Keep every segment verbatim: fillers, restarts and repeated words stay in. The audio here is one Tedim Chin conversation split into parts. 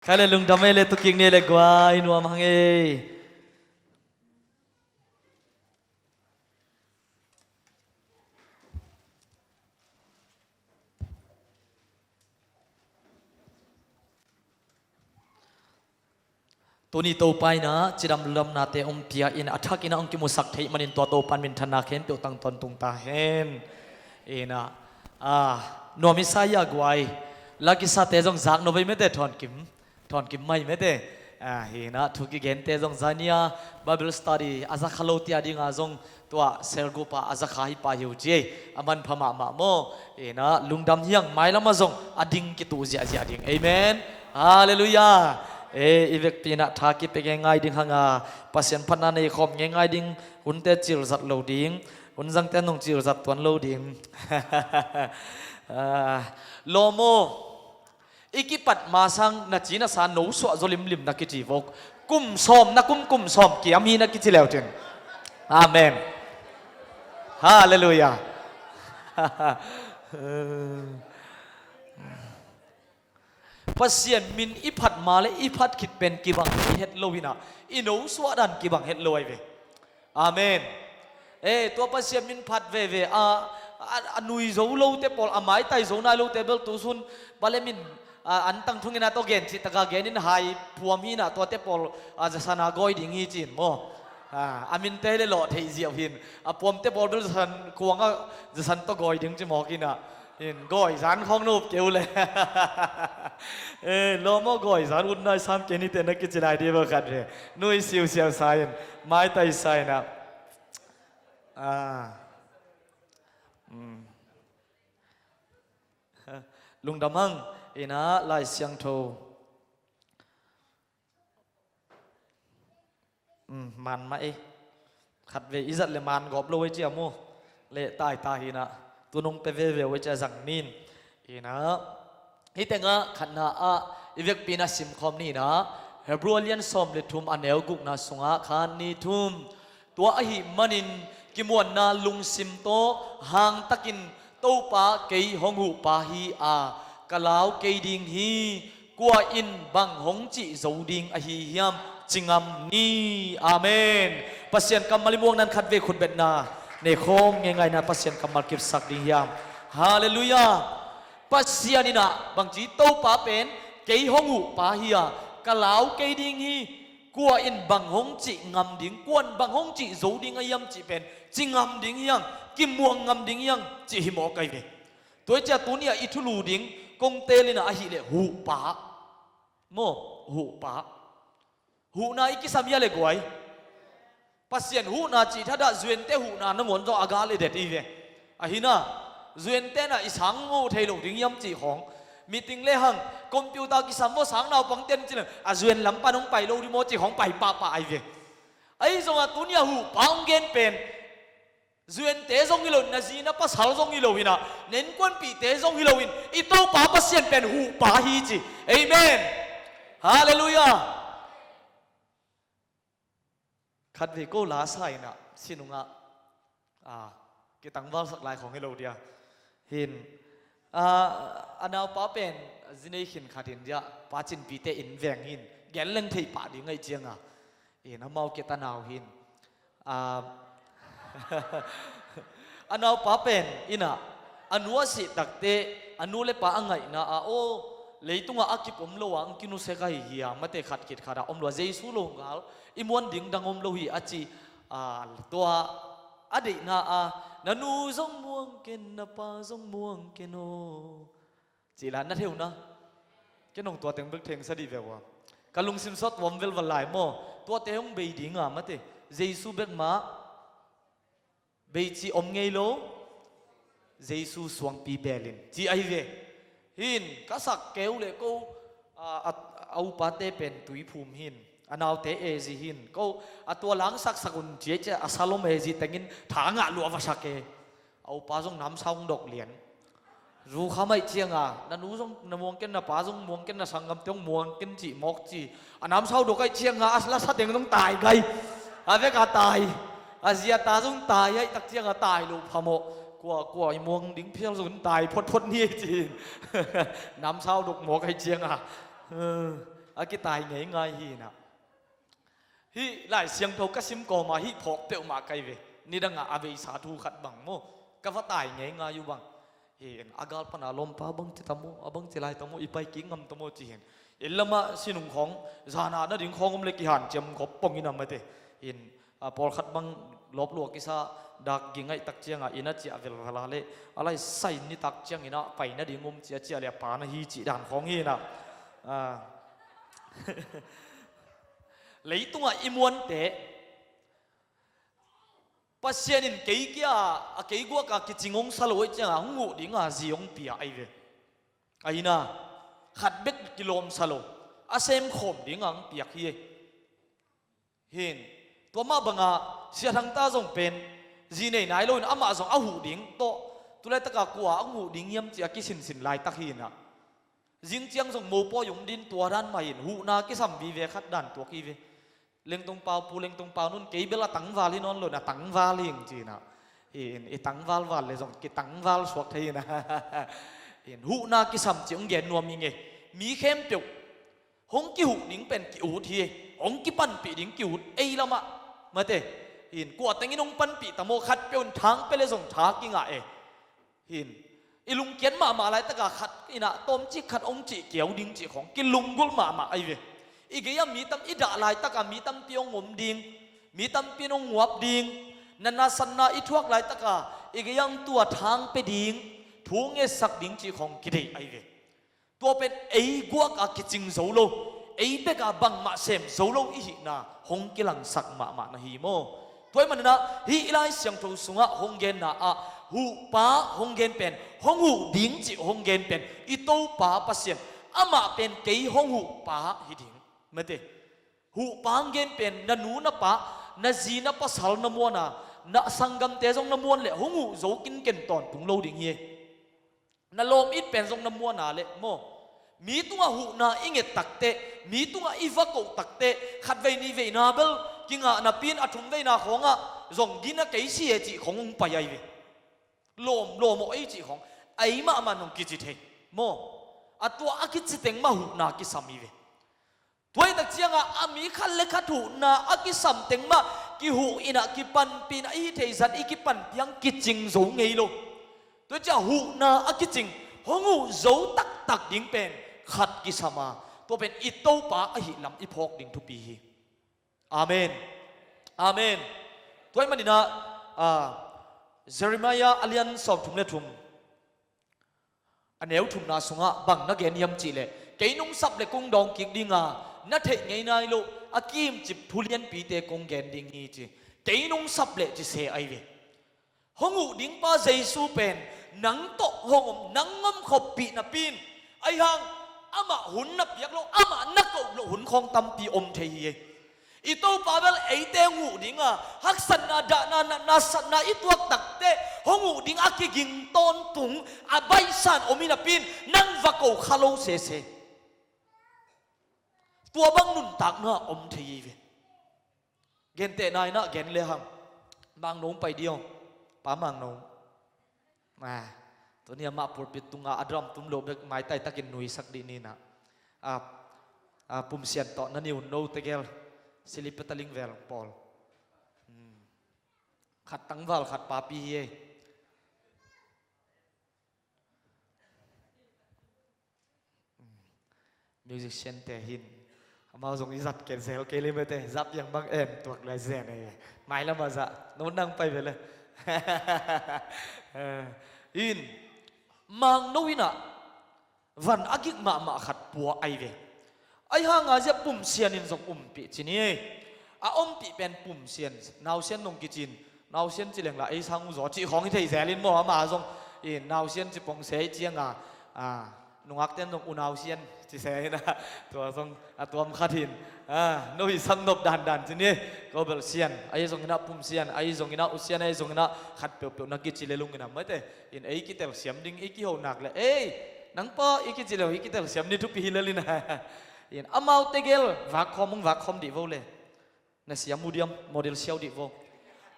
Khai le lungdam ei le, tukik ni le guai nuam hang ei. Tuni Topa in ah cidam ludamnate hong pia in, a thak in ah hong kimusak theih manin tua Topa in minthanna khempeuh tang tawntung ta hen. In ah, ah, nuam i sa hi a guai. La kisate zong zak no vei mete, thawnkim. Thawnkim mai mete. Ah, hi in ah thu kigente zong zania Bible study a zakha lote a ding a zong tua cell group ah a zakha hi pah hi uh ci ei. A manpha mahmah maw. In ah lungdam hi hang, mailam ah zong a ding kituh ziahziah ding. Amen. Halleluiah. Eh, i vekpi in ah tha kipia ngeingai ding hang a, Pasian phatna nei khawm ngeingai ding. Hunte cil zat lo ding. Hun zangte nong cil zat tuan lo ding. Ah, lawm aw. I kipat ma sang na ci na sa, no suah zaw limlim na kici vok. Kum sawm na kum, kum sawm kiam hi na kici leu cin. Amen. Halleluiah. Pasian min i phat ma le i phat khit pen kibang het lo hi in ah, i no suah dan kibang het lo ahi ve. Amen. Eh, tua Pasian min phat veve a, a, a nui zo lote pawl, a maitai zo nai lote bel tu sun, bale min, a, an tang thung in ah tawh gen cih tak a gen in hai phuam hi in ah, tuate pawl, a, zasan a gawi ding hi ci in maw. A, a minte le lawh theih ziau hi in, a phuamte pawl bel zasan kuang ah zasan tawh gawi ding ci mawk hi in ah. In, gawi zan khawng na up kei uh le. Eh, lawm aw, gawi zan ut nai sam kei ni te na kici lai dih bel khat ve. Nui siusiau sa in, maitai sa in ah. Ah. Mm. Lungdam hang, in ah Lai Siangtho. Um, man mah ei. Khatvei i zat le man gawp lo ei cia mu. Le taita hi in ah, tu nong pe veve ei cia zang ni in. In ah, hih tengah khatna ah i vekpi in ah simkhawm ni in ah, Hebrew a lian sawm le thum, a neu gukna sungah khan ni thum. Tua ahih manin kimuanna lungsim tawh hangtakin, Topa, kei hong huhpa hi a, ka lau kei ding hi. Kua in bang hong cih zo ding ahi hiam, ci ngam ni. Amen. Pasian kammal i muak nan khatvei khutbetna nei khawm ngeingai in ah Pasian kammal kipsak ding hiam. Halleluiah. Pasian in ah bangci, Topa pen kei hong huhpa hi a, ka lau kei ding hi. Kua in bang hong cih ngam ding, kua in bang hong cih zo ding ahi hiam cih pen ci ngam ding hi hang, kimuang ngam ding hi hang, cih hi mawk ahi ve. Tua hi cia tuni ah i thulu ding kong teel in ah ahih leh huhpa. Maw, huhpa. Huhna i kisam hi a le guai. Pasian huhna cih thadah Zuante huhna nangawn zong a gal i det hi ve. Ahi in ah, Zuante in ah i sang ngawh thei lo ding hiam cih khawng. Meeting le hang, computer kisam maw, sang naupangte in ci leng, a Zuan lam pan hong pai lo ding maw cih khawng pai pahpah ahi ve. Ahi zongah tuni ah huhpa hong gen pen Zuante zong hi lo in, na zi na pasal zong hi lo in ah, na innkuanpihte zong hi lo in, i Topa Pasian pen huhpa hi ci. Amen. Halleluiah. Khatvei ko la sa in ah, si nungah, a, kitangvalsak lai khawng hi lo dia. Hin, a, a naupa pen zi nei khin khat in dia, Pa Cinpite inn veng hin, gen leng thei pah ding ahi cianga. In amau kei tanau hin. A, a naupa pen in ah, a nu a sih takte, a nu le pa a ngaihna ah, aw, leitungah a kip om lo a, ang kinusek ahi hi a, mate khat khit khat ah om lo a, Jesu lo ngal i muan ding dang om lo hi a ci, a, tua a deihna ah, na nu zong muang ken, na pa zong muang ken aw. Cih la na thei uh na. Ken hong tua teng bek thengsa dih ve ua. Ka lungsim sawt tuam velval lai maw. Tuate hong bei ding a mate. Jesu bek mah. Bei cih om ngei lo. Jesu suangpi belin. Cih ahi ve. Hin, ka sak keu le ko, a, a, a upate pen tuiphum hin. A naute ezi hin. Ko, a tua langsaksak un ci a, a salom ezi tengin tha ngah lua va sak e. A upa zong namsau hong dok lian. Zu kham aih cianga, na nu zong na muang ken, na pa zong muang ken, na sanggamte zong muang ken cih mawk ci. A namsau dok aih cianga, a lasa teng zong tai gai. A vek a tai. A zi a ta zong tai aih tak cianga tai lo phamawh. Kua, kua i muang ding phial zong tai photphot ni aih ci. Namsau dok mawk aih cianga. Eh, a kitai ngeingai hi inah. Hih Lai Siangtho ka sim kawma hih phawk peuhmah kai ve. Nidangah a veisa thu khat bang maw, ka va tai ngeingai uh bang. Hi in a gal pana lawmpa bang ci ta maw, a bang ci lai ta maw, i pai kik ngam ta maw ci hin. Inn lamah sinung khawng, zana nading khawng om le kihanciam khop pong inah mate. Hi in a pawlkhat bang lawp lua kisa, dak ging aih tak ciangah inn a ciah velvel a le, a lai sai nitak ciang inah pai nading om cia ciah le a pa na hi cih dan khawng hi inah. A, leitungah i muante Pasian in kei kia a kei guaka kicing hong sa lo aih cianga hong huh dinga zi hong pia ahi ve. Ahi na, khat bek kilawmsa lo, a semkhawm dinga hong piak hi. Hin, tua mah banga Sia Thang ta zong pen zi nei nai loin amah zong a huh ding tawh, tu laitaka kua hong huh ding hiam ci a kisinsin laitak hi inah. Zing ciang zong mopawi um din tua dan mah in huhna kisam vive khat dan tuak hi ve. Lengtong pau, Pu Lengtong pau nun kei bel a tangval hi nawn lo in a tangval hing ci inah. Hi in i tangval val le zong kitangval suak thei inah. Hi in huhna kisam ci hong gen nuam hi nge. Mi khempeuh hong kihuh ding pen ki-ut hi. Hong kipanpih ding ki-ut ei lamah. Mate. Hi in kua tengin hong panpih ta maw, khat peuh in thang pia le zong tha kingah e. Hin, i lungkiat mahmah laitaka khat inah tawmcik khat hong cih kiau ding cih khawng kilunggulh mahmah ahi ve. I gei-ah mi tam, i dah laitaka mi tampi hong om ding, mi tampi in hong nguap ding, na nasatna i thuak laitaka i gei-ah hong tua thang pia ding, thu ngetsak ding cih khawng kideih ahi ve. Tua pen ei guaka kicing zo lo, ei beka bangmah sem zo lo i hihna hong kilangsak mahmah na hi maw? Tua ahih maninah hih i Lai Siangtho sungah hong genna ah huhpa hong gen pen, hong huh ding cih hong gen pen i Topa Pasian, amah pen kei hong huhpa hi ding. Mate, huhpa hong gen pen na nu na pa, na zi na pasal na muana, na sanggamte zong na muan le hong huh zo kinken tawntung lo ding hi. Na lawm it pen zong na muana le maw? Mi tungah huhna i nget takteh, mi tungah i va koh takteh, khatvei nihveina bel kingah napi in a thumveina khawngah zong gina kei si e cih khawng hong pai ahi ve. Lawm, lawm aw ei cih khawng ahi mahmah nong kici thei maw? A tua a kici teng mah huhna kisam hi ve. Tua hi tak ciangah a mi khat le khat huhna a kisam teng mah kihuh inah kipanpih inah i hih theih zat i kipanpih hang kicing zo ngei lo. Tua ciah huhna a kicing hong huh zo taktak ding pen khat kisam a, tua pen i Topa ahih lam i phawk ding thupi hi. Amen. Amen. Tua ahih maninah, ah, Jeremiah a lian sawmthum le thum, a neu thumna sungah bang na gen hiam cihleh, kei nungsap le kung dawng kik dinga na theih ngei nai loh a kimcip thu lianpite kong gen ding hi ci. Kei nungsap leh ci se ahi ve. Hong huh dingpa Jesu pen nang tawh hong om, nang om khoppih napi in, ahi hang amah hun na piak loh, amah na koh loh hun khawng tampi om thei hi. I Topa bel eite hong huh dinga haksatna, dahna, natna, satna i tuak takteh hong huh ding a kiging tawntung a baihsan om hi napi in nang va ko kha lo sese. Tua bang nuntakna om thei hi ve. Gentehna inah gen lehang Mangno hong pai dih aw. Pa Mangno. Ah, tuni amah pulpit tungah a drum tum loh bek maitai takin nuisak dih ni inah. Ah, ah, Pumsian tawh na ni un, no tegel. Silipetaling vel pawl. Hmm. Khat tangval, khat papi hi ei. Musician te hin amau zong i zat ken zel kei limete, zap yang bang em tuak lai zen e. Mailam a zah no nang pai vele. In Mangno inah van a gik mahmah khat pua ahi ve. Ahi hanga zia Pumsian in zong umpih ci ni. A ompih pen Pumsian, Nausian nong kicin, Nausian ci lengla ei sang uh zaw cih khawng hi thei zelin maw, ama zong in Nausian ci pongse ih cianga, a, nungakten zong U Nausian ci se inah, tua zong a tuam khat hin, a, no hih sam nop dandan ci ni. Ko bel Sian ahi zonginah, Pumsian ahi zonginah, Usian ahi zonginah, khat peuhpeuh na kici le lunginah maite in ei kitelsiam ding i kiho nak le ei, nangpa i kici le uh i kitelsiam ni thupi hi lel inah. In amaute gel vakkhawm, hong vakkhawm dih vo le. Na siam uh diam, model siau dih vo.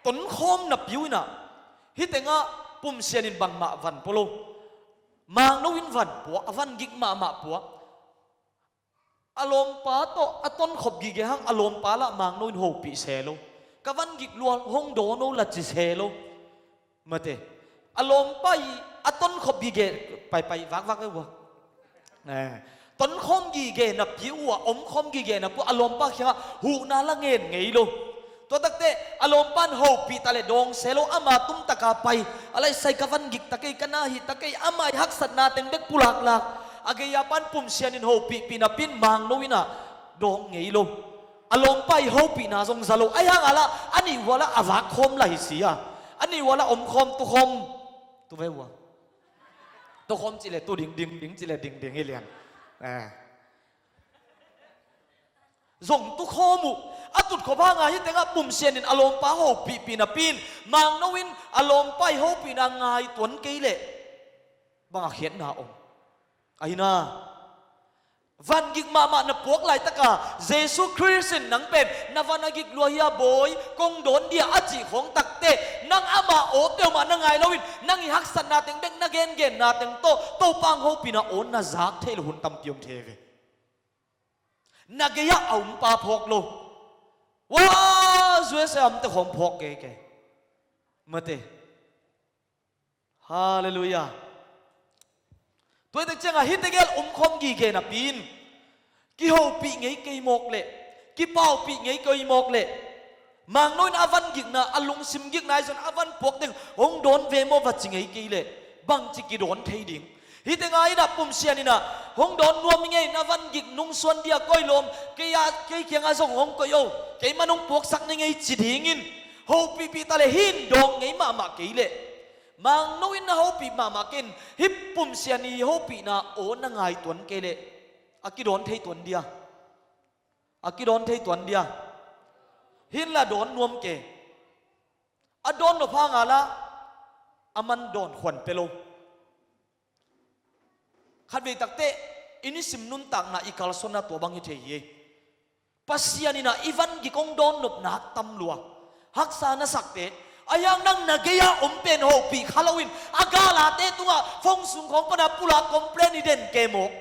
Tonkhawm napi uh inah, hih tengah Pumsian in bangmah van pua lo. Mangno in van pua, a van gik mahmah pua. A lawmpa tawh a tonkhop gige hang a lawmpa lah mangno in hopih se lo. Ka van gik lua hong dawn o lah ci se lo. Mate. A lawmpa i a tonkhop gige paipai vakvak ve ua. Eh, tonkhawm gige napi uh a omkhawm gige napi uh a lawmpa kiangah huhna la ngen ngei lo. Tua takte a lawmpa in hopih ta le dawng se lo, ama tumtaka pai. A laisai ka van gik ta kei, ka na hih ta kei, ama i haksatna teng bek pulaklak. A gei-a pan pumsian in hopihpih napi in mangno in ah dawng ngei lo. A lawmpa i hopihna zong za lo. Ahi hang a lah a nih ua lah a vak khawm lah hi si a, a nih ua lah omkhawm tukhawm. Tu ve ua. Tukhawm cih le tu ding, ding, ding cih le ding, ding hi lian. Eh. Zong tukhawm uh. A tutkhop hang a hih tengah pumsian in a lawmpa hopihpih napi in mangno in a lawmpa i hopihna ngai tuan kei leh bang a khiatna om? Ahi na, van gik mahmah na puak laitaka Jesu Khrist in nang pen na van a gik lua hi a, bawi, kong dawn dia a cih khawng takte nang ama aw peuhmah na ngai loin nang i haksatna teng bek na gengenna teng tawh Topa hong hopihna aw na zak theih loh hun tampi om thei ve. Na gei-ah a ompa phawk lo. Ua, U S A omte khawng phawk kei kei. Mate. Halleluiah. Tua hi tek ciangah hih tegel omkhawm gige napi in kihopih ngei kei mawk leh, kipaupih ngei kei mawk leh, mangno in a van gikna, a lungsim gikna ahi zong a van puak teng hong dawn ve maw va ci ngei kei leh bangci kidawn thei ding? Hih tengah in ah pumsian in ah hong dawn nuam i ngei, na van gik nungsuan dia koi lawm, kei ah, kei kiangah zong hong koih o, kei man hong puaksak ni ngei ci dingin hopihpih ta le hih in dawng ngei mahmah kei leh, mangno in na hopih mahmah kei in hih pumsian i hopihna aw na ngai tuan kei leh a kidawn thei tuan dia? A kidawn thei tuan dia? Hih in lah dawn nuam kei. A dawn nop hang a lah a man dawn khuan pia lo. Khatvei takte i nisim nuntakna i kalsuanna tua bang hi thei hi. Pasian in ah i van gik hong dawn nop nak tam lua, haksa na sakte. Ahi hang nang na gei-ah om pen hopih kha loin a galate tungah phone sung khawng pana pulak complain i den kei mawk.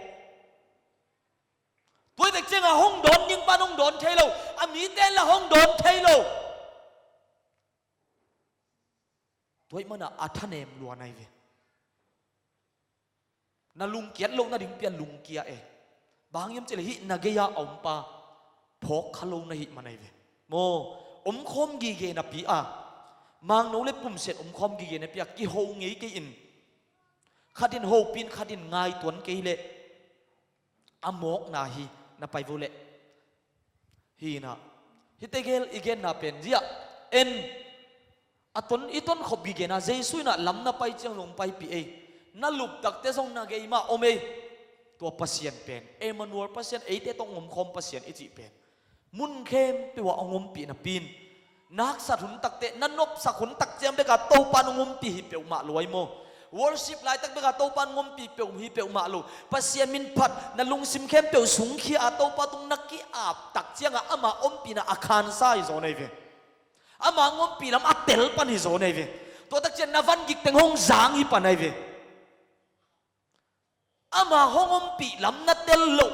Tua hi tek ciangah hong dawn ding pan hong dawn thei lo, a mite in lah hong dawn thei lo. Tua ahih manin a thanem lua na hi ve. Na lungkiat loh nading pian lungkia e. Bang hang hiam cih leh hih na gei-ah a ompa phawk kha lo na hih man ahi ve. Maw, omkhawm gige napi a, mangno le pumsiat omkhawm gige napi a kiho ngei kei in, khat in hopih in khat in ngai tuan kei leh a mawkna hi na pai vo leh. Hi in ah, hih tegel i genna pen ziah en, a ton, i tonkhop gige na Jesu in ah lam na pai ciang zong paipih ei, na lup takte zong na gei mah om ei. Tua Pasian pen Emmanuel, Pasian eite tawh hong omkhawm Pasian i cih pen mun khempeuh ah hong ompih napi in, na haksat hun takte, na nopsak hun tak ciang bek a Topa in hong ompih hi peuhmah lo ahi maw? Worship laitak bek a Topa in hong ompih peuh hi peuhmah lo. Pasian min phat, na lungsim khempeuh sungkhia a Topa tung na ki-ap tak ciangah ama ompihna a khansa hi zaw na hi ve. Ama hong ompih lam a tel pan hi zaw na hi ve. Tua tak ciang na van gik teng hong zang hi pan na hi ve. Ama hong ompih lam na tel loh,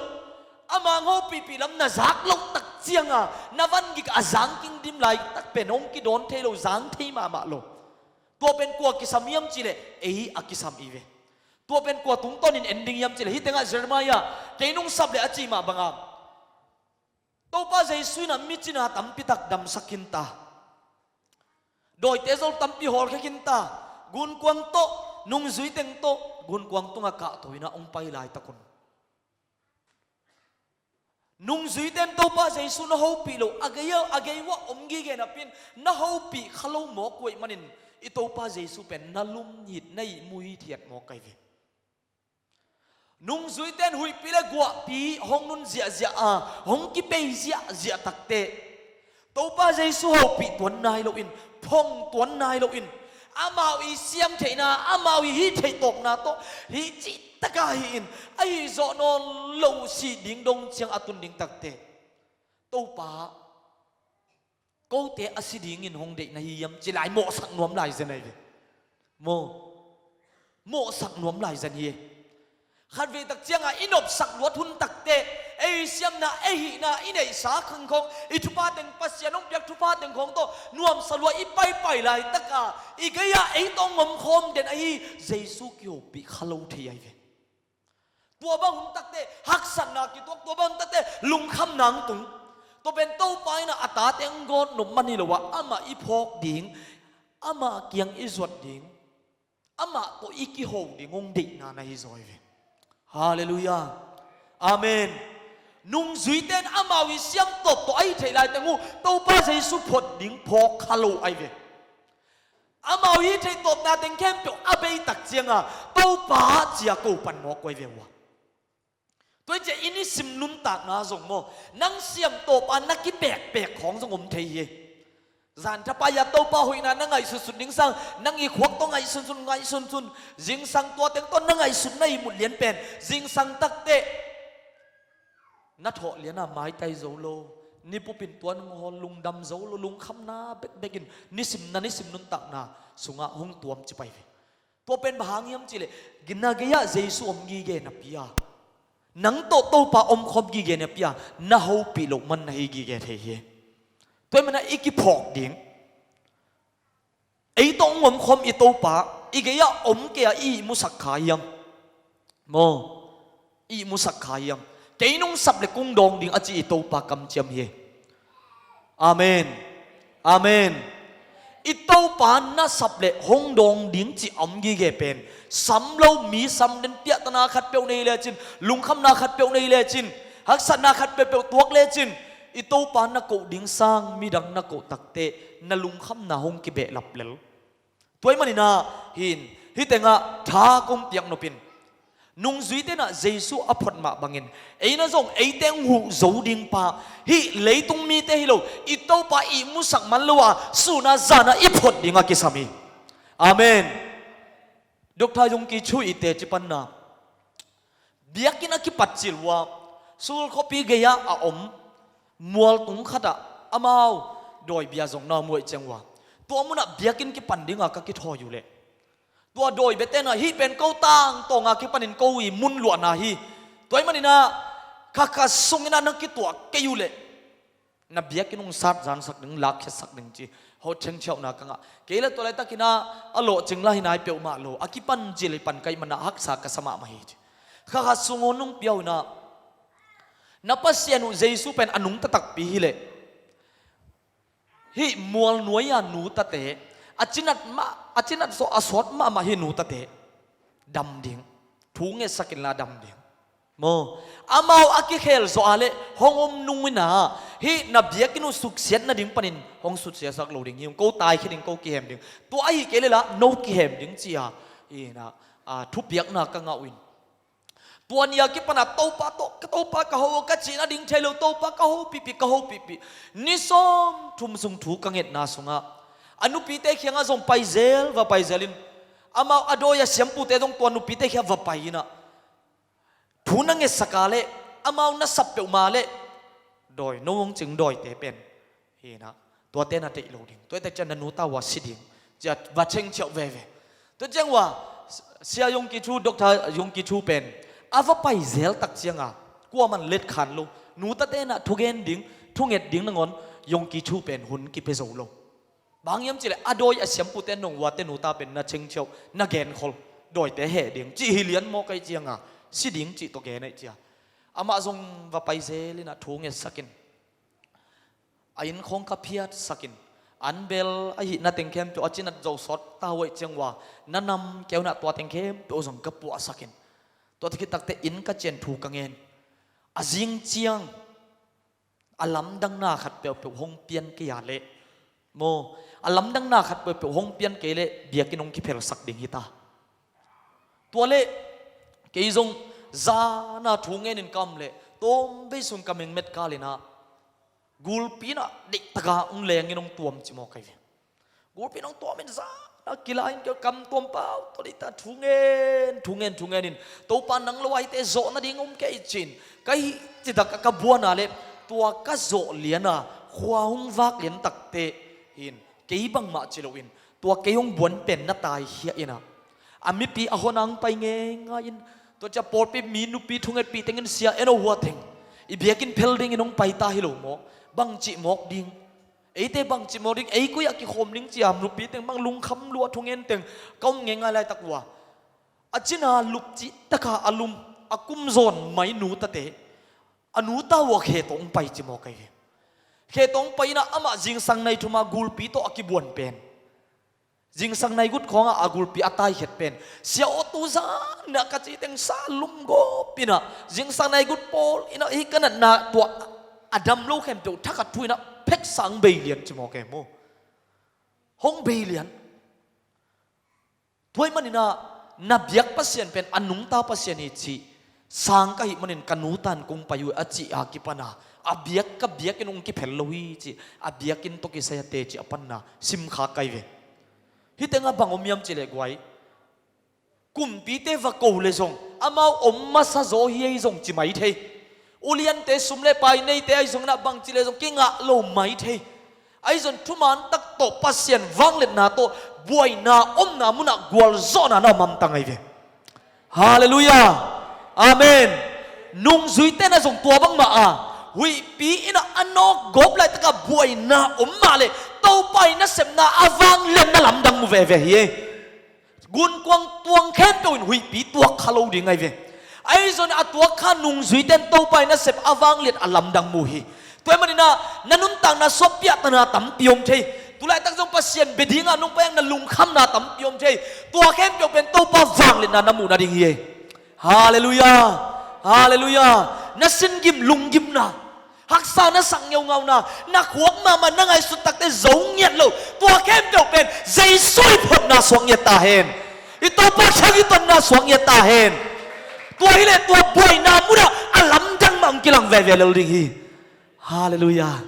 ama hong hopihpih lam na zak loh tak cianga na van gik a zang kingdim laitak pen hong kidawn thei lo, zang thei mahmah lo. Tua pen kua kisam hiam cih leh ei a kisam hi ve. Tua pen kua tungtawnin en ding hiam cih leh hih tengah Jeremiah, kei nungsap leh a cih mah banga Topa Jesu in ah mi cina tampi tak damsak khin ta. Dawite zol tampi hawlkhia khin ta. Gunkuang tawh, nungzuiteng tawh, gunkuang tungah kahto in ah hong pai laitak un, nungzuite in Topa Jesu na hopih loh, a gei, a gei uah om gige napi in na hopih kha lo mawk uh ahih manin i Topa Jesu pen na lum it, na ihmu it hiat mawk ahi ve. Nungzuite in huihpi le guahpi hong nun ziahziah a, hong kipei ziahziah takte, Topa Jesu hopih tuan nai loin, phong tuan nai loin, amau i siam theihna, amau i hih theih tawpna tawh hih cih taka hi-in, ahi zawh nawn lo, sih ding dong ciang a tun ding takte, Topa, kote a si dingin hong deih na hi hiam ci lai mawhsak nuam lai zen ahi ve. Maw, mawhsak nuam lai zen hi. Khatvei tak ciangah i nopsak luat hun takteh, ei siamna, ei hihna, i neihsa khangkhong, i thupha teng, Pasian hong piak thupha teng khong tawh nuamsa lua i paipai laitaka i gei-ah ei tawh hong omkhawm den ahi Jesu kihopih kha lo thei ahi ve. Tua bang hun takteh haksatna kituak, tua bang hun takteh lungkhamna hong tung. Tua pen Topa in a tate hong gawt nop man hi lo ah, amah i phawk ding, amah kiang i zuat ding, amah tawh i kiho ding hong deihna na hi zaw hi ve. Halleluiah. Amen. Nungzuite in amau i siamtawp tawh a hi theih laiteng uh Topa Jesu phot ding phawk kha lo ahi ve. Amau i theih tawpna teng khempeuh a bei tak cianga Topa cia ko pan mawk uh ahi ve ua. Tua hi ciah i nisim nuntakna zong maw, nang siamtawpa na kipekpek khawng zong om thei hi. Zan thapai-a Topa hoihna na ngaihsutsut ding sang, nang i khuak tawh ngaihsunsun, ngaihsunsun, zingsang tua teng tawh na ngaihsutna ihmut lian pen zingsang takteh na thawh liana maitai zo lo, nipupin tuan hong hawl, lungdam zo lo, lungkhamna bekbekin nisim, na nisim nuntakna sungah hong tuam ci pai ve. Tua pen bang hang hiam cihleh, na gei-ah Jesu om gige napi-a, nang tawh Topa omkhawm gige napi-a, na hopih loh man na hi gige thei hi. Tua ahih manin i kiphawk ding, ei tawh hong omkhawm i Topa i gei-ah om kei-a i ihmusak kha hiam? Maw, i ihmusak kha hiam? Kei nong sap le kong dawng ding a ci i Topa kamciam hi. Amen. Amen. I Topa na sap le hong dawng ding ci a om gige pen, sam lo mi sam den, piahtana khatpeuh nei lecin, lungkhamna khatpeuh nei lecin, haksatna khat peuhpeuh tuak lecin, i Topa na koh ding sang midang na koh takteh na lungkhamna hong kibehlap lel. Tua ahih manin ah hin, hih tengah tha kong piak nop in, nungzuite in ah Jesu a phot mah bangin, ei in ah zong eite hong huh zo ding pa, hih leitung mite hi lo, i Topa ihmusak man lo a, sun a zan a i phot ding a kisam hi. Amen. Doctor Yonggi Cho i teci panna, biakinn a kipat cil uh a, Seoul khuapi gei-ah a om mualtung khatah amau dawibia zong na muaih ciang uh a, tua munah biakinn kipan dinga ka kithawi uh leh, tua dawibiate in ah, hih pen ko tangtawnga kipanin ko i mun luahna hi. Tua ahih manin ah kha kha sungin ah na kituah kei uh leh na biakinn hong satzansak ding, lakkhiatsak ding ci, ho chengchiauhna ka ngah. Kei le tua laitakin ah a lawhcing la hi nai peuhmah lo, a kipan cil i pan ka hih manin ah haksa ka sa mahmah hi ci. Kha kha sung hong pia uh in ah, na Pasian uh Jesu pen a nungta takpi hileh, hih mual nuai-a nutate, a cinat mah, a cinat sawh a sawt mahmah hih nutate dam ding, thu ngetsakin la dam ding. Maw, amau a kikhel zawh a leh hong om nung in ah, hih na biakinn uh suksiat nading panin hong suksiatsak lo ding hi ung, ko taikhia ding, ko kihem ding. Tua ahi kei leh la no kihem ding ci-a, in ah, a, thupiakna ka ngah uh in. Tua ni-a kipan a Topa tawh, ka Topa ka ho, ka cih nading thei lo, Topa ka hopihpih, ka hopihpih. Ni sawmthum sung thu ka ngetna sungah a nupite kiangah zong paizel, va paizel in, amau a dawi a siampute zong tua nupite kiangah va pai in ah, thu na ngetsak a leh, amau na sap peuhmah leh, dawi, no hong cing dawite pen, hi in ah, tuate na deih lo ding, tuate ciang na nuta uh a si ding ci-a va chengchiauh veve. Tua ciang uh a, Sia Yonggi Cho, Doctor Yonggi Cho pen a va paizel tak cianga kuaman letkhan lo, nutate in ah thugen ding, thunget ding nangawn Yonggi Cho pen hun kipia zo lo. Bang hiam cihleh a dawi a siampute nong uate nuta pen na chengchiauh, na genkhol, dawite heh ding cih hi lian maw, ka hih cianga si ding cih tawh gen ahih cia. Amah zong va paizel in ah thu ngetsakin, a inn khawng ka phiatsakin, an bel ahih na teng khempeuh a cinat zo sawt ta uh ahih ciang uh a, na nam keu in ah tua teng khempeuh zong ka puahsakin, tua khit takteh inn ka cian thu ka ngen. A zing ciang a lamdangna khat peuhpeuh hong pian kei a leh, maw, a lamdangna khat peuhpeuh hong pian kei leh biakinn hong kiphelsak ding hi ta. Tua leh kei zong zana thu ngenin ka om leh tawmvei sung ka mengmet kal in ah, gulpi in ah deihtaka hong lengin hong tuam ci maw, ka hi ve. Gulpi in hong tuamin zana kila in, kei kam tuam pau tawh deihtaka thu ngen, thu ngen, thu ngenin, Topa, nang lo a hihte zawh nading om kei ci-in, ka hih citak a ka buan a leh tua ka zawh liana khua hong vak lian takteh hin, kei bangmah ci loin tua kei hong buan pen na taikhia in ah, a mipi a hon a hong pai ngeingai in, Tua cia pawlpi mi nupi thungetpih tengin sia eno hua teng i biakinn phel dingin hong pai ta hi lo maw? Bangci mawk ding? Eite bangci mawk ding? Ei koi-ah kikhawm ding cia nupi teng bang lungkham lua thungen teng ka om ngeingai laitak uh a, a cina lupcih taka a lum a kum zawn mai nu tate a nu ta uh a khe tawh hong pai ci mawk ahi ve. Khe tawh hong pai inah amah zingsang nai thuma gulpi tawh a kibuan pen, zingsang nai gut khawngah a gulpi a taikhiat pen, sia aw tu zanah ka cih teng sa lum gawp inah zingsang nai gut pawl inah hi ka natna tua a dam lo khempeuh thakhat thu inah pheksa hong bei lian ci mawk ahi maw? Hong bei lian. Tua ahih maninah na biak Pasian pen a nungta Pasian hi cih sang ka hih manin ka nu tan kong pai uh a cih a kipana a biak ka biakinn hong kiphel lo hi cih a biakinn tawh kisai a teci a panna simkhak ka hi ve. Hih tengah bang om hiam cih leh guai, kumpite va ko le zong amau om masa zaw hi ei zong ci mai thei. Uliante sum le pai neite ahi zonginah bangci le zong kingah lo mai thei. Ahi zong thuman tak tawh Pasian vangliatna tawh buaina omna munah gualzawhna na om hamtang ahi ve. Halleluiah. Amen. Nungzuite na zong tua bangmah a huihpi inah a nawk gawp laitakah buaina om mah le Topa i nasepna a vangliatna lamdang mu veve hi ei. Gunkuang tuang khempeuh in huihpi tuak kha lo ding ahi ve. Ahi zong a tuak kha nungzuite in Topa i nasep a vangliat a lamdang mu hi. Tua ahih maninah na nuntakna suakpiahtana tampi om thei. Tulaitak zong Pasian bia dingah nong pai-ah na lungkhamna tampi om thei. Tua khempeuh pen Topa vangliatna na muh nading hi ei. Halleluiah. Halleluiah. Na singim lunggimna, haksa na sak ngeungauna, na khuak mahmah na ngaihsut takte zo ngiat lo. Tua khempeuh pen Jesu i photna suak ngiat ta hen. I Topa thang i tonna suak ngiat ta hen. Tua hileh tua buaina munah a lamdang mah hong kilang veve lel ding hi. Halleluiah.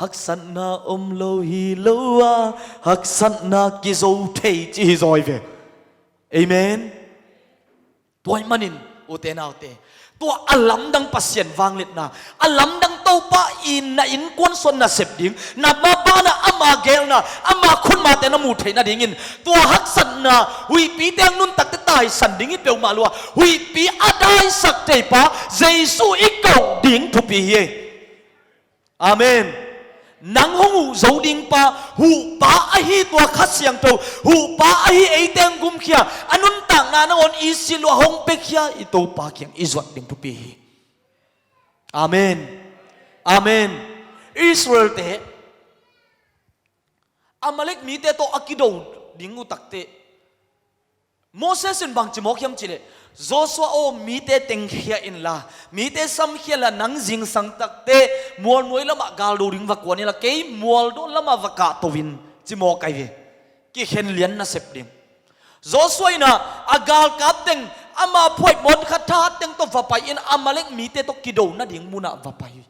Haksatna om lo hi lo a, haksatna kizo thei ci hi zaw hi ve. Amen. Tua ahih manin ute naute, tua a lamdang Pasian vangliatna, a lamdang Topa i na innkuan sung na sep ding, na mabanah ama geelna, ama khutmate na muh theih nadingin tua haksatna, huihpite hong nuntakte taisan ding hi peuhmah lua, huihpi a daisak theipa Jesu i koh ding thupi hi ei. Amen. Nang hong huh zo ding pa, huhpa ahi tua Kha Siangtho, huhpa ahi eite hong gumkhia, a nuntakna nangawn i silh uh a hong piakhia i Topa kiang i zuat ding thupi hi. Amen. Amen. Israelte Amalek mite tawh a kido ding uh takte Moses in bangci mawk hiam cihleh, Joshua aw, mite tengkhia inla, mite samkhia inla, nang zingsang takte mualnuai lamah galdo ding va kuan inla, kei mualdawn lamah va kahto in ci mawk ahi ve. Kikhen lian nasep ding. Joshua inah a galkap teng, ama phuaihmawn khat thahat teng tawh va pai in Amalek mite tawh kido nading munah va pai.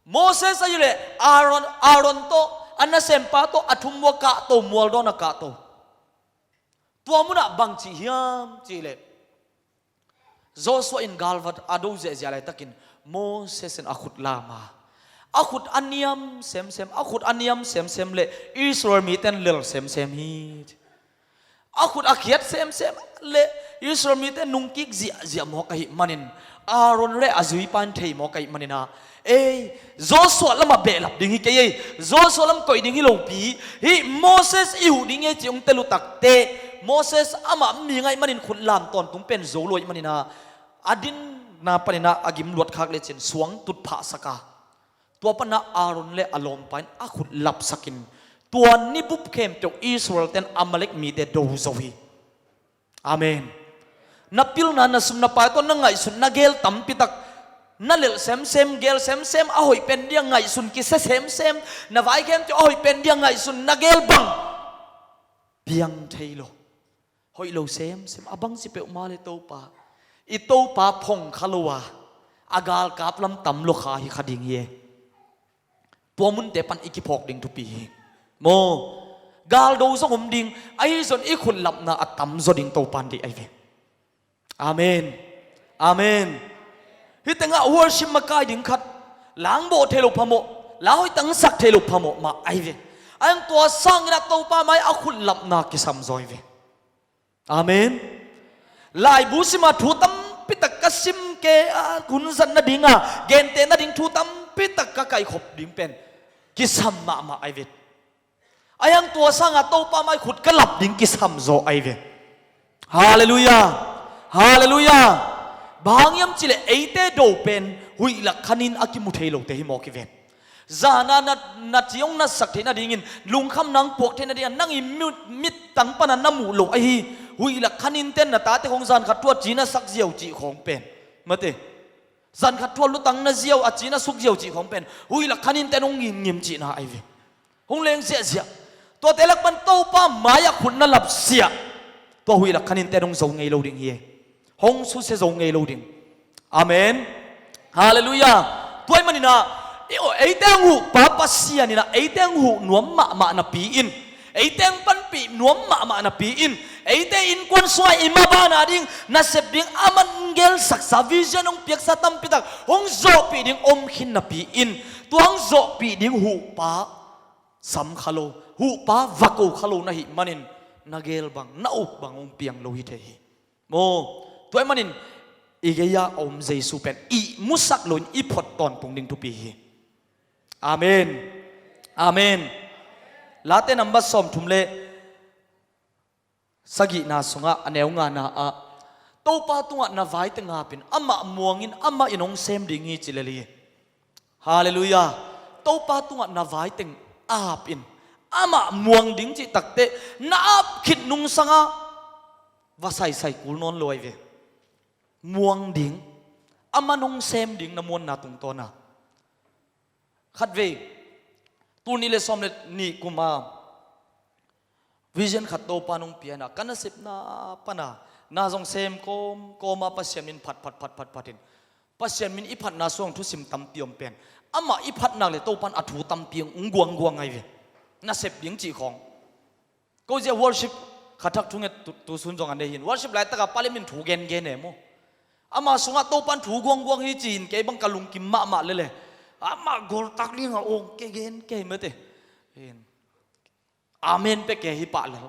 Moses ahihleh Aaron, Aaron tawh, a nasempa tawh a thum uh a kahto, mualdawn a kahto. Tua munah bangci hiam cihleh, Joshua in galvat a do ziahziah laitakin Moses in a khut lam a, a khut a niam semsem, a khut a niam semsem le Israel mite in lel semsem hi. A khut a khiat semsem le Israel mite nungkik ziahziah mawk ahih manin, Aaron le a zuipa in thei mawk ahih maninah, ei, Joshua lamah behlap ding hi kei ei, Joshua lam koih ding hi lopi, hih Moses i huh ding hi ei ci hong tel uh takte, Moses amah mi ngaih manin khut lam tawntung pen zo lo ahih maninah, a dinna paninah a gim luat khak lecin suang tutphahsak a, tua panah Aaron le a lawmpa in a khut lapsakin, tua ni bup khempeuh Israel ten Amalek mite do zo hi. Amen. Na pilna, na sum na pai tawh na ngaihsut na gel tampitak, na lelh semsem, gel semsem, a hoih pen dia ngaihsun kisia semsem, na vai khempeuh a hoih pen dia ngaihsun na gel bang piang thei lo. Hoih lo semsem, a bangci peuhmah le Topa, i Topa phong kha lo a, a galkap lam tam lua kha hi kha ding hi e. Tua munte pan i kiphawk ding thupi hi. Maw, galdo zong om ding, ahi zong i khut lapna a tam zaw ding Topa in deih ahi ve. Amen. Amen. Hih tengah worship makai ding khat, la hong bawh thei lo phamawh, la hoih tak hong sak thei lo phamawh mah ahi ve. Ahi zong tua sanginah Topa mai a khut lapna kisam zaw hi ve. Amen. Laibu simah thu tampitak ka sim kei a, hun zat nadinga gente nading thu tampitak ka kaihkhop ding pen kisam mahmah ai ve. Ahi hang tua sanga Topa mai khut ka lap ding kisam zaw ai ve. Halleluiah. Halleluiah. Bang hang hiam cihleh eite do pen huih lak khanin a kimu thei lote hi mawk hi ven. Zana na, na ci hong natsak theih nadingin, lungkham nang puak theih nadingin, nang i mit, mittang pana na muh loh ahi huih lak khanin ten na tate khong zan khat thu a ci na sak ziau cih khong pen, mate, zan khat thu a lutang na ziau, a ci na suk ziau cih khong pen huih lak khanin ten hong ngimngim cihna ai ve. Hong leng ziahziah. Tuate lak pan Topa mai-ah khut na lapsiah, tua huih lak khanin ten hong zo ngei lo ding hi e. Hong susia zo ngei lo ding. Amen. Halleluiah. Tua ahih maninah, i, eite hong huhpa Pasian inah eite hong huh nuam mahmah napi-in, eite hong panpih nuam mahmah napi-in, eite innkuan sungah i maban a ding nasep ding a man gelsaksa, vision hong piaksa tampitak hong zawhpih ding om khin napi-in, tua hong zawhpih ding huhpa sam kha lo, huhpa va ko kha lo na hih manin, na gel bang, na up bang hong piang lo hi thei hi. Maw, tua ahih manin i gei-a a om Jesu pen ihmusak loin i phot tawntung ding thupi hi. Amen. Amen. Late number sawmthum le sagihna sungah a neu ngana ah, Topa tungah na vai teng apin, amah muangin amah in hong sem ding hi ci lel hi. Halleluiah. Topa tungah na vai teng apin, amah muang ding cih takteh na ap khit nungsangah va saisai kul nawn lo ai ve. Muang ding, aman hong sem ding na muanna tungtawnah. Khatvei, tul nih le sawm le nih kuma vision khat Topa nong piana, ka nasepna pana na zong sem kawm kawma Pasian min phat phat phat phat phatin, Pasian min i phatna suang thusim tampi om pen, amah i phatnak le Topan a thu tampi hong guangguang ai ve. Nasep ding cih khawng. Ko zia worship khathak thunget tu, tu sun zong a nei hin. Worship laitaka pale min thu gengen e maw. Ama sungah Topan thu guangguang hi ci-in kei bang ka lungkim mahmah lele. Amah goltak dingah ong ke gen kei mate. Hin. Amen pe ke hi pah lel.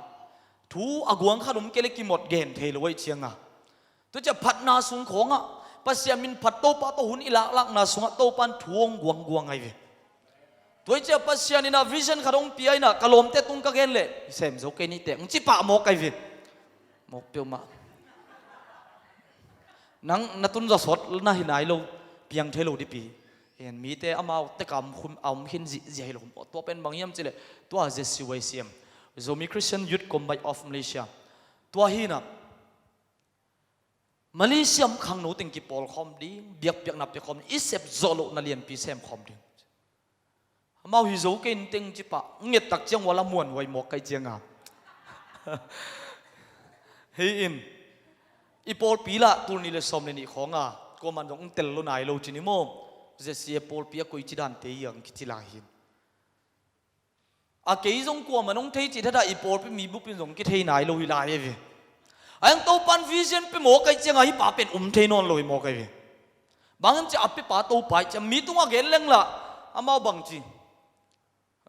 Thu a guang khat om ke le kimot gen thei lo aih cianga. Tua cia phatna sung khawngah Pasian min phat Topa tawh hun i laklakna sungah Topan thu hong guangguang ai ve. Tua cia Pasian inah vision khat hong pia inah ka lawmte tung ka gen leh, "Sem zo kei nite," hong ci pah mawk ai ve. Mawk peuhmah. Nang na tun zawsawt na hi nai lo, piang thei lo dipi. Mite amau teka a om khin zihziah hi lo. Tua pen bang hiam cileh, tua Z C Y C M, Zomi Christian Youth Combine of Malaysia. Tua hinah Malaysia om khangno teng kipawlkhawm ding, biakpiakna piakhawm ding, i sep zawh lohna lianpi semkhawm ding. Amau hi zo kei inteng cipah ngettak ciang uala muanhuai mawk kai cianga. Hi in, i pawlpi lah tul nih le sawm le nih khawnga kuaman zong tel lo nai lo cin i maw? Zesia pawlpi a koici dante hiang kici lai hin. A kei zong kuaman hong thei cih thatah i pawlpi mi bupin zong kithei nai lo hi lai e ve. A hang Topan vision pe mawk ai cianga hi pa pen um thei nawn lo hi mawk ai ve. Bangin ci a pepa Topa ai ciang mi tungah gen lenglah amau bang ci.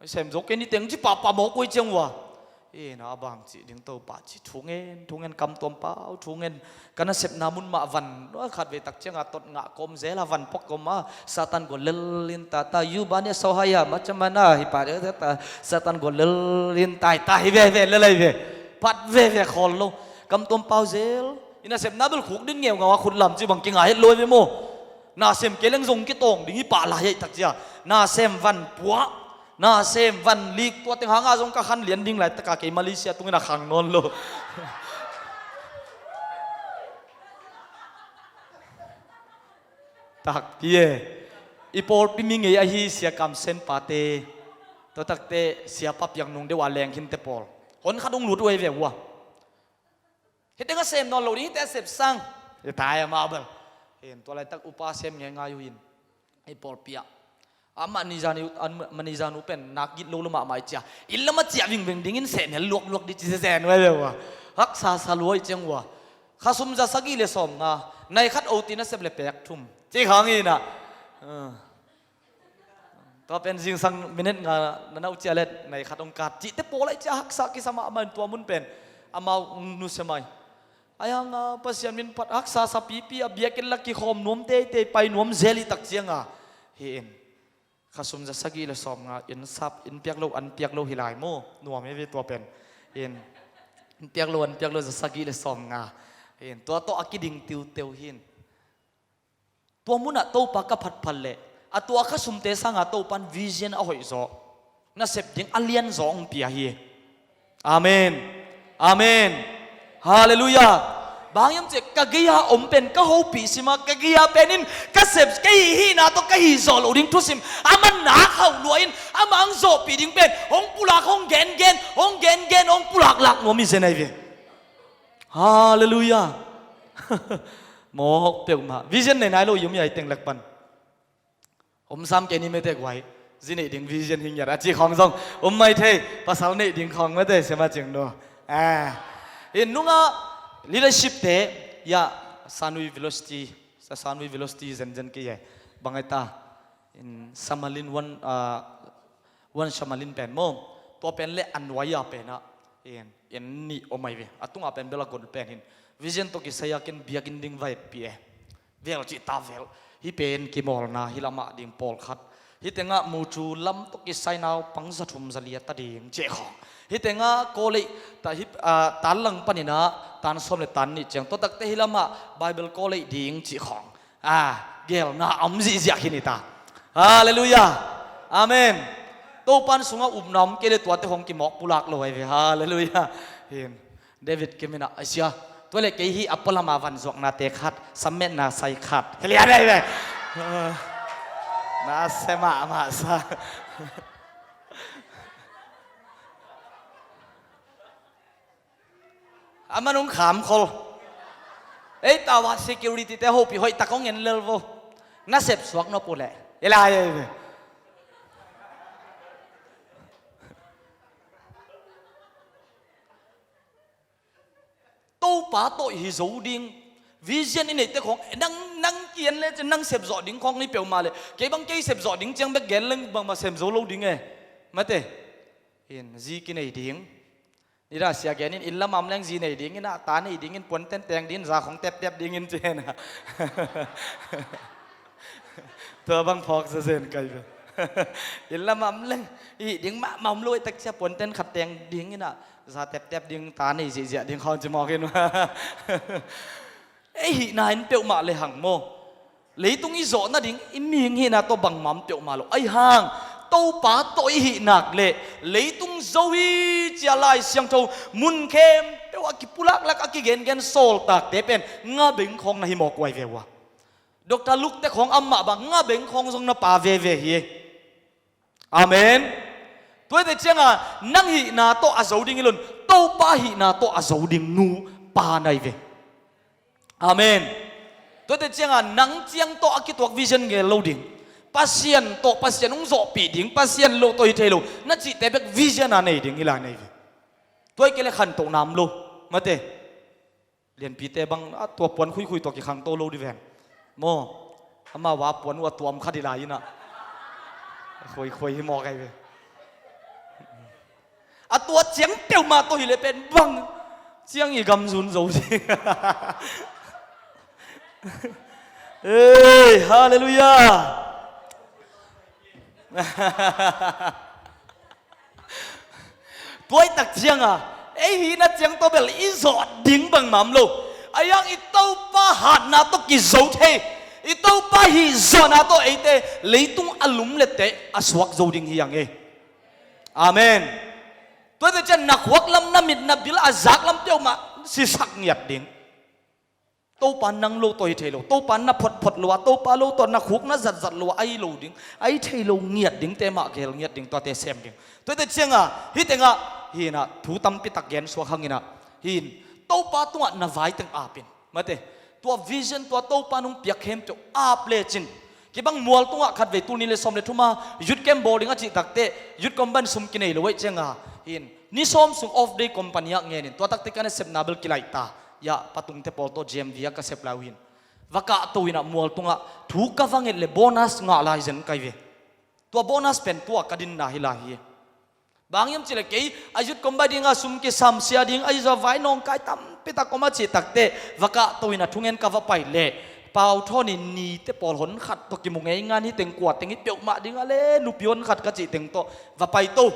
Sem zo kei niteng ci papa mawk ui ciang ua. Ina a bang ci ding Topa ci thungen, thungen kam tuam pau, thungen. Ka nasepna mun mah van, khat vei tak cianga tot ngah kawm zel a van pok kawm a, Satan gol lel in ta ta, yu ba nia so haya, macam mana, hi pa dia ta, Satan gol lel in tai ta, hi ve ve lel ai ve. Pat ve ve khol lo. Kam tuam pau zel. I nasepna bel khuk din ngeu ngau a khut lam ci bang kinga het lo ai ve maw. Nasem ke leng zong kitawng ding hi pah lai ai tak cia. Nasem van puah. Nasem van lik tua teng hanga zong ka khan lian ding lai taka kei Malaysia tungin a khang nawn lo. Takpi e. I pawlpi mi ngei ahi sia kamsen pate. Tua takte sia pa piang nung deuh a leng khinte pawl. Hon khat hong lut uh ei ve ua. Hite nga sem nawn lo ding, hite a sep sang. Hi tai a mah bel. Hin tua laitak upa sem ngei ngai uh hin. I pawlpi ah. A manager nu, a manager nu pen nak git lo lo mahmah i cia. Inn lam a ciah vingveng dingin sehnel luakluak di ci zen ua ve ua. Haksa sa lua i ciang ua. Khasum za sagih le sawm nga. Nai khat oti na sep le pek thum. Ci khang hi na. Tua pen zingsang minute nga na nau cia le nai khat ong kat. Cihte pawl ai cia haksa kisa mahmah in tua mun pen. Amau nusia mai. Ahi hanga Pasian min phat haksa sa pipi a biakinn la kikhawm nuam teitei pai nuam zel i tak cianga hi in. Khasum za sagih le sawm nga in sap in piak lo an piak lo hi lai maw? Nuam hi ve tua pen. In, in piak lo an piak lo za sagih le sawm nga. In, tua tawh a kiding tiuteu hi in. Tua munah Topa ka phatphat leh a tua khasumte sanga Topan vision a hoih zaw, nasep ding a lian zaw hong pia hi. Amen. Amen. Halleluiah. Bang hiam cih ka gei-a om pen ka hopih sima ka gei-a pen in ka sep ka hih hihna tawh ka hih zawh loh ding thusim ama nak hauh lua in ama ang zawhpih ding pen hong pulak hong gengen hong gengen hong pulaklak nuam hi zen ahi ve. Halleluiah. Mawk peuhmah vision nei nai lo i om i ai teng lak pan. Om sam kei ni mete guai. Zi neih ding vision hi ngiat a ci khawng zong om mai thei. Pasal neih ding khawng mete siama cing no. Ah. In nunga leadership te ya Sanui Velocity, sa Sanui Velocity zenzen kei ye. Bangai ta in Samalin wan ah, wan Samalin pen maw? Tua pen le a nuai-a pen ah in, in nih om ai ve. A tunga pen bel a gol pen hin vision tawh kisai a ken biakinn ding va etpi e. Vel cih ta vel. Hih pen kimawlna hi lamah ding pawlkhat. Hih tengah mucu lam tawh kisai naupang za thum za liat ta ding cih khawng. Hih tengah kawlei ta hi ah, tan lang paninah tan sawm le tan nih ciang tua takte hi lamah Bible kawlei ding cih khawng. Ah, gelna a om zihziah khin hi ta. Halleluiah. Amen. Topan sungah upna om kei le tuate hong kimawk pulak lo ai ve. Halleluiah. Hin. David kiminah a sia. Tua le kei hi a pualama vanzuaknate khat sammetna sai khat kilian ai ve. Na se mahmah sa. A man hong kham khol. Ei tawah security te hopih hoih tak hong en lel vo. Na sep suak nop uh leh i lai ei ve. Topa tawh hi zo ding. Vision i neihte khawng nang nang kian le cin nang sep zawh ding khawng ni peuhmah le kei bang kei sep zawh ding ciang bek gen leng bangmah sem zo lo ding e. Mate. Hin zi kinei ding. Nidang sia genin inn lamah om leng zi nei dingin ah ta nei dingin puanten teng dingin za khong teptep dingin ci hen ah. Tua bang phawk zazen kai ve. Inn lamah om leng i hih ding mahmah om lo i takcia puanten khat teng dingin ah za teptep ding ta nei ziahziah ding khawng ci mawk in. Ei hihna in peuhmah le hang maw? Leitung i zawh nading i mihing hihna tawh bangmah om peuhmah lo. Ahi hang Topa tawh i hih nak leh leitung zo hi cia Lai Siangtho mun khempeuh a kipulaklak a kigengen sawltakte pen nga beng khawng na hi mawk uai ve uh a. Doctor Luke te khawng amah bang nga beng khawng zong na pa veve hi. Amen. Tuate cianga nang hihna tawh a zo ding i lun Topa hihna tawh a zo ding nu pa nai ve. Amen. Tuate cianga nang ciang tawh a kituak vision ngel lo ding. Pasian tawh Pasian hong zawhpih ding Pasian lo tawh hi thei lo na cihte bek vision a nei ding i la nei ve. Tuai kei le khantoh nam lo. Mate. Lianpite bang a tua puan khuikhui tua kikhangto lo di ven maw? Amau a puan uh a tuam kha di lai inah khuikhui hi mawk ai ve. A tua ciang peuhmah tawh hileh pen bang ciang i gamzun zo si. Ei, halleluiah. Tuaitak cianga ei hihna ciang tawh bel i zawh ding bangmah om lo. Ahi hang i Topa hatna tawh kizo thei i Topa hihzawhna tawh eite leitung a lumlette a suak zo ding hi ang e. Amen. Tuate cian na khuak lam na mit na bil a zak lam peuhmah sisak ngiat ding. Topa nang lo tawh hi thei lo, Topa na photphot lo a, Topa lo tawh na khuk na zatzat lo a, ai lo ding, ai thei lo ngiat ding, te mah gel ngiat ding, tuate sem ding. Tuate cianga hi tengah hinah thu tampi tak gen suak hanginah hin Topa tungah na vai teng apin. Mate, tua vision tua Topa nung piak khempeuh ap lecin kibang mual tungah khatvei tul nih le sawm le thuma youth camp bawl ding a cih takte youth camp ban sum kinei lo aih cianga hin ni sawm sung off day company ah ngenin tua takte ka nasepna bel kilaih ta. Yah, patungte pawl tawh G M V ah ka sep lai uh hin va kahto inah mual tungah thu ka va nget le bonus ngah lai zen kai ve. Tua bonus pen tua ka dinna hi lai hi. Bang hiam cih leh kei a youth kom bai dingah sum kisam, sia ding a i zaw vai nawngkai tampi tak om a cih takteh va kahto in a thungen ka va pai leh Pau Thawn in nite pawl honkhat tawh kimu ngei ngan, hi teng kua teng hi peuhmah dingah le nupi honkhat ka cih teng tawh va paito.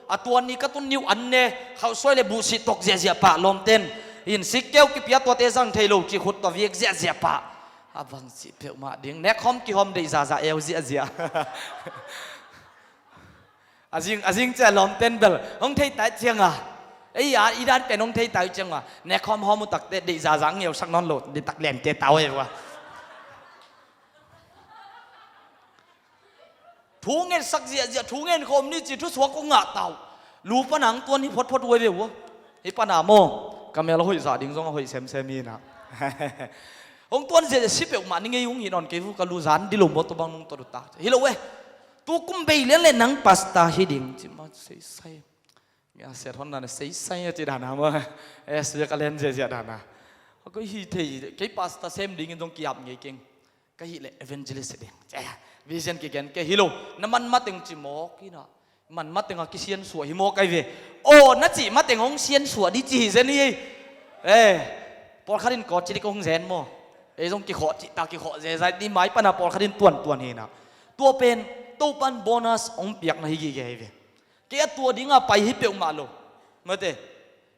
A tua ni ka tun ni uh an ne, khauhsuai le buhsih tawk ziahziah pah lawmten. In sikkeu kipia tuate zang thei lo cih khut tawh viek ziahziah pah. A bang cih peuhmah ding, nekkhawm kihawm deih zahzah eu ziahziah. A zing, a zing ciah lawmten bel hong thei tai cianga, ei a i dan pen hong thei tai cianga, nekkhawm hawm uh takteh deih zahzah ngeusak nawn lo, deih tak liante tau ei vua. Thu ngetsak ziahziah, thu ngen khawm ni ci thusuak uh ngah tau. Lu pana hong tuan hi photphot uh ei ve vua. Hi pana maw, ka mel a hoih zah ding zong a hoih semsem hi na. Hong tuan ziahziah si peuhmah ni ngei hong hi nawn kei vu, ka lu zan di lo maw, tua bang nung tawh dutak hi lo eh. Tu kum bei lian le nang pasta hi ding ci ma seisai. Mia siat hon na seisai a ci dana ma. Es ka len ziazia dana. Ko hi thei kei pasta sem dingin zong kiap ngei keng. Ka hi le evangelist ding. Vision kigen ke hi lo. Na man mateng ci mawk hi na. Man mateng a kisiansuah hi mawk ai ve. Aw na cih mateng hong siansuah di ci hi zen hi. Eh, pawlkhat in kawt ci dik hong zen maw. Ei zong kikhawh cih ta kikhawh zezai di mai pana pawlkhat in tuantuan hi na. Tua pen Topan bonus hong piakna hi gige hi ve. Kei a tua dinga pai hi peuhmah lo. Mate,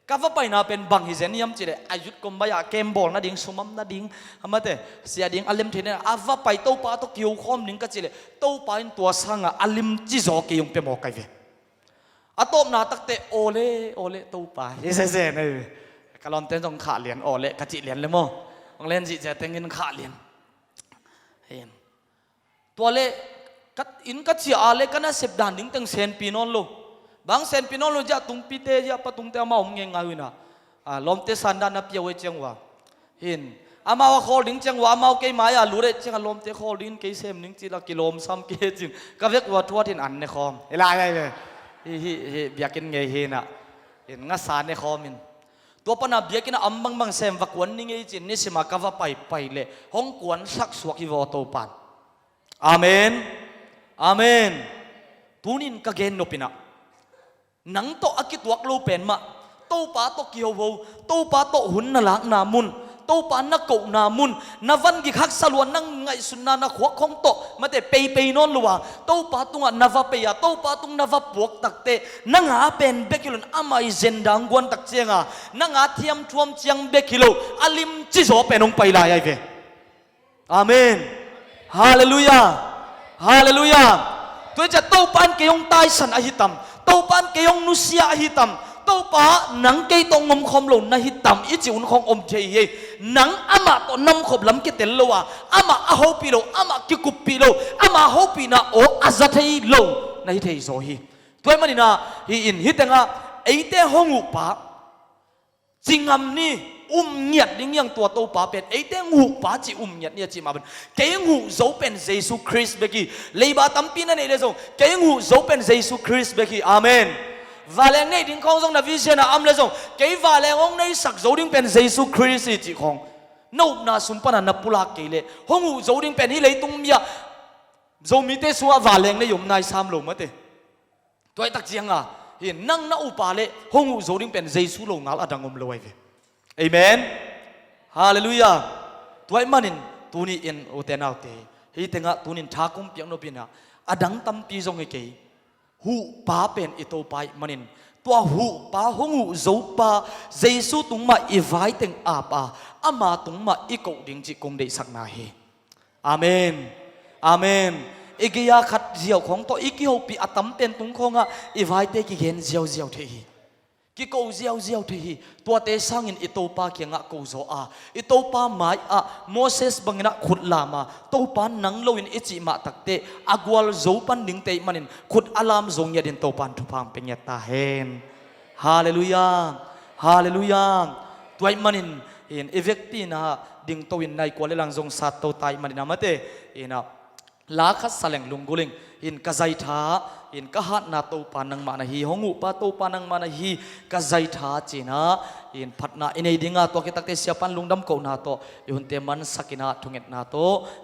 ka va paina pen bang hi zen hiam cih leh a youth kom bai-ah kem bawl nading, sumam nading, a mate, sia ding a lem thei nading a va pai Topa tawh kiho khawm ding ka cih leh Topa in tua sangah a limci zaw kei hong pia mawk ai ve. A tawpna takteh awle awle Topa hi zezen ai ve. Ka lawmten zong khah lian awle ka cih lian le maw. Hong len zihzia tengin khah lian. Tua le ka inn ka ciah a le ka nasep dan ding teng senpi nawn lo. Bang senpi nawn lo ziah tungpite ziah patungte amau om ngei ngai uh ina. Lawmte sandan na pia uh ei ciang uh a hin amau a khawl ding ciang uh a amau kei mai-a lut ei ciang a lawmte khawl ding kei sem ding cih la kilawmsam kei cin ka vek uh a thuat hin an ne khawm hi lai lai ve. Hi hi hi biakinn ngei hi na. Hin ngasa ne khawm in tua pana biakinn a am bangbang sem va kuan ni ngei cin nisima ka va paipai le hong kuan saksuak hi vaw Topan. Amen. Amen. Tunin ka gen nop inah nang tawh a kituak lo pen mah Topa tawh kihoho, Topa tawh hun na lakna mun, Topa na kohna mun, na van gik haksa lua na ngaihsutna na khuak khong tawh mate peipei nawn lo a Topa tungah na va pei a Topa tung na va puak takte nang a pen bek hi lo in amah i zenda hong guan tak cianga nang a thiamthuam ciang bek hi lo a limci zaw pen hong pai lai ai ve. Amen. Halleluiah. Halleluiah. Tua hi ciah Topa in kei hong taisan ahi tam, Topa in kei hong nusia ahi tam, Topa nang kei tawh ngomkhawm lo na hi tam i cih hun khawng om thei hi. Nang amah tawh namkhop lam kitel lo a amah a hopih lo amah kikuppih lo amah a hopihna aw a za thei lo na hi thei zaw hi. Tua ahih maninah hi in hi tengah eite hong uhpa ci ngam ni, um ngiat ding hiang tua Topa pen eite nguhpa ci um ngiat ni a cih mah pen kei nguh zo pen Jesu Khrist bek hi. Leiba tampi na neih le zong kei nguh zo pen Jesu Khrist bek hi. Amen. Vanleng neih ding khawng zong na vision a am le zong kei vanleng hong neisak zo ding pen Jesu Khrist hi cih khawng na upna sung pana na pulak kei le hong uh zo ding pen hih leitung mi-ah Zomite sungah vanleng nei om nai sam lo mate. Tua hi tak cianga hi nang na upa le hong uh zo ding pen Jesu lo ngal a dang om lo ai ve. Amen. Halleluiah. Tua ahih manin tuni in ute naute hi tengah tunin tha kong piak nop inah a dang tampi zong hi kei. Huhpa pen i Topa ahih manin tua huhpa hong uh zopa Jesu tung mah i vai teng ap a ama tung mah i koh ding cih kong deihsakna hi. Amen. Amen. I gei-a khat ziau khawng tawh i kihopih a tam pen tung khawngah i vaite kigen ziauziau thei hi. Kiko ziauziau thei hi. Tuate sangin i Topa kiangah ko zaw a i Topa mai-ah Moses banginah khut lam a Topa nang loin i cih mah takte a gual zo pan dingte ahih manin khut a lam zo ngiatin Topa in thupha hong pia ngiat ta hen. Halleluiah. Halleluiah. Tua ahih manin in i vekpi inah dingto in nai kua le lang zong satto ta ahih manin a mate inah la khat sa leng lunggulh ing in ka zaitha in ka hatna Topa nangmah na hi hong uhpa Topa nangmah na hi ka zaitha cinah in phatna i nei dinga tua kitakte siapan lungdam kohna tawh i hunte mansak inah thungetna tawh